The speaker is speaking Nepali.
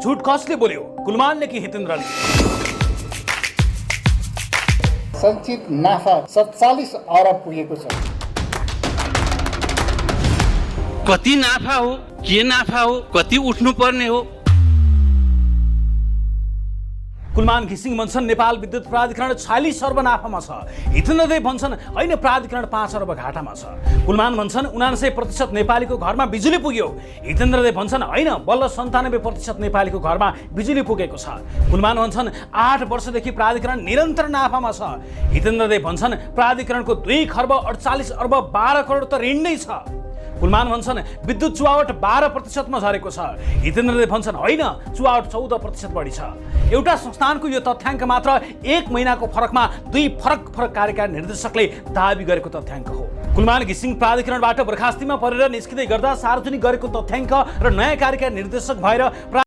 झुट कसले बोल्यो, कुलमानले कि हितेन्द्रले? सञ्चित नाफा 47 अरब पुगेको छ। कति नाफा हो, के नाफा हो, कति उठ्नु पर्ने हो? कुलमान घिसिङ भन्छन् नेपाल विद्युत प्राधिकरण 46 अर्ब नाफामा छ। हितेन्द्रदेव भन्छन् होइन, प्राधिकरण 5 अर्ब घाटामा छ। कुलमान भन्छन् 79% नेपालीको घरमा बिजुली पुग्यो। हितेन्द्रदेव भन्छन् होइन, बल्ल 97% नेपालीको घरमा बिजुली पुगेको छ। कुलमान भन्छन् 8 वर्षदेखि प्राधिकरण निरन्तर नाफामा छ। हितेन्द्रदेव भन्छन् प्राधिकरणको 2 खर्ब 48 अर्ब 12 करोड त ऋण नै छ। कुलमान भन्छन् विद्युत चुहावट 12% मा झरेको छ। हितेन्द्रदेव भन्छन् होइन, चुहावट 14% बढी छ। एउटा संस्थानको यो तथ्याङ्क मात्र 1 महिनाको फरकमा 2 फरक कार्यकारी निर्देशकले दाबी गरेको तथ्याङ्क हो। कुलमान घिसिङ प्राधिकरणबाट बर्खास्तीमा परेर निस्किँदै गर्दा सार्वजनिक गरेको तथ्याङ्क र नयाँ कार्यकारी निर्देशक भएर